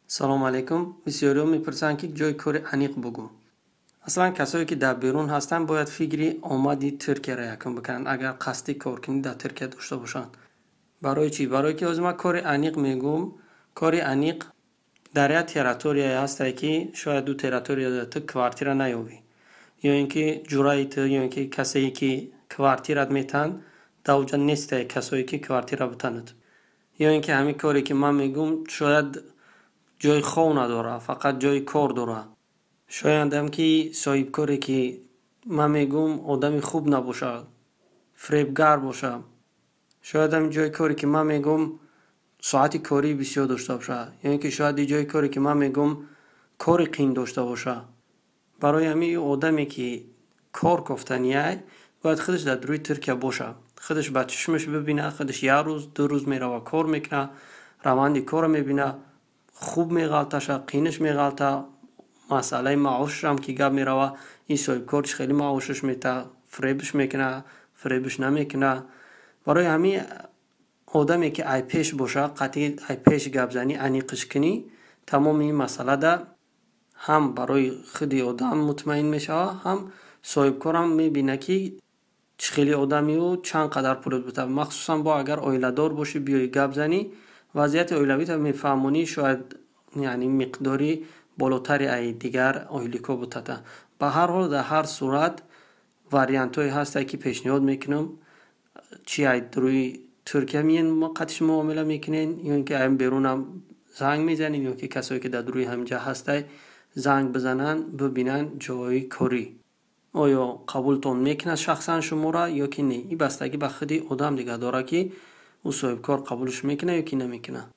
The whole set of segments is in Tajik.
Салом алейкум. Бисёриҳо мепурсанд, ки ҷои кори аниқ бугӯ. Аслан касое, ки дар берун ҳастанд, бояд фикри омади Туркияро якум бикунанд, агар қасди коркунӣ дар Туркия дошта бошанд. Барои чӣ? Барое ки ҳозир ман кори аниқ мегӯм, кори аниқ дар як территорияе ҳастае, ки шояд ду территорияда ту квартира наёбӣ, ё ин ки ҷураи ту, ё ин ки касе, ки квартират метаҳанд, дар оҷа нестае касое, ки квартира битанад, ё ин ки ҳамин коре, ки ман мегӯм, шояд ҷои хов надорад, фақат ҷои кор дорад. Шоядам, ки соҳибкоре, ки ман мегӯм, одами хуб набошад, фиребгар бошад. Шояд ҳамин ҷои коре, ки ман мегӯм, соати кории бисёр дошта бошад, ё ин ки шояд ҷои коре, ки ман мегӯм, кори қин дошта бошад. Барои ҳамин одаме, ки кор кофтанияй, бояд худаш дар рӯи Туркия бошад, худаш ба чишмаш бибинад. Худаш як рӯз, 2 рӯз мерава, кор мекунад, раванди корро мебинад, хуб меғалташа, қинаш меғалта. Масъалаи маошам ки гап мерава, ин соҳибкор чӣ хеле маошаш метаҳад, фиребш мекунад, фиребш намекунад. Барои ҳамин одаме, ки ай пеш бошад, қатъи ай пеш гап занӣ, аниқш кунӣ, тамоми ин масъалада ҳам барои худи одам мутмаин мешавад, ҳам соҳибкорам мебинад, ки чӣ хеле одами ӯ, чанд қадар пулат битавад. Махсусан бо агар оиладор бошӣ, биёӣ гап занӣ, вазъияти оилавита мефаҳмонӣ, шояд яъне миқдори болотари ай дигар оиликҳо бутата. Ба ҳар ҳол, дар ҳар сурат вариантҳое ҳастае, ки пешниҳод мекунам: чи ай рӯи Туркия миен, қатиш муомила мекунен, ё ин ки ай берунам занг мезанед, ё ки касое, ки дар рӯи ҳаминҷа ҳастай, занг бизананд, бибинанд ҷои корӣ оё қабултон мекунад шахсан шуморо ё ки не. Ин бастагӣ ба худи одам дигар дорад, ки ӯ соҳибкор қабулш мекунад ё ки намекунад.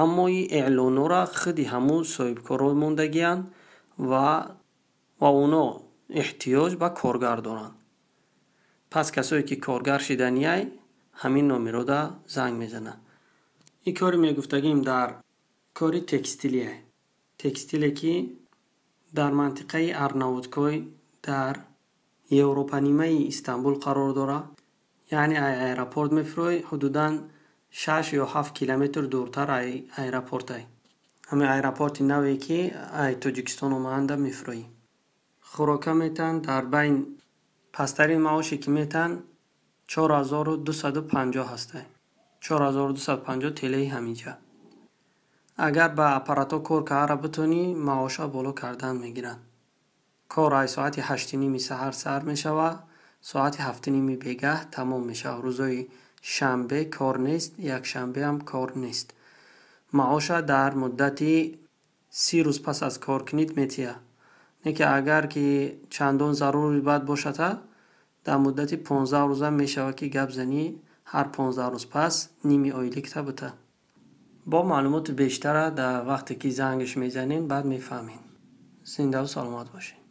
Аммо ин эълонҳоро худи ҳамун соҳибкорҳо мондагианд ва оно эҳтиёҷ ба коргар доранд. Пас касое, ки коргар шиданияй, ҳамин номерода занг мезанад. Ин кори мегуфтагим дар кори текстилие, текстиле, ки дар мантиқаи Арнавудкой, дар Европанимаи Истанбул қарор дорад. Яъне ай аэропорт мефурӯй, ҳудудан 6 ё 7 километр дуртар ай аэропортай, ҳамин аэропорти наве, ки ай Тоҷикистон омаанда мефурӯӣ. Хӯрока метаҳанд дар байн. Пасттарин маоше, ки метаҳанд, 4250 ҳастай, 4250 телаи ҳаминҷа. Агар ба аппаратҳо кор карда битонӣ, маоша боло кардан мегиранд. Кор ай соати 8:30 саҳар сар мешавад, соати 7:30 бегаҳ тамом мешавад. Рӯзои шанбе кор нест, якшанбеам кор нест. Маоша дар муддати 30 рӯз пас аз коркунит метиҳад, не ки агар ки чандон зарури бад бошада, дар муддати 15 рӯза мешавад, ки гап занӣ, ҳар 15 рӯз пас ними ойликта бита. Бо маълумоти бештара дар вақте, ки зангш мезанем, баъд мефаҳмем. Зиндаву саломат бошед.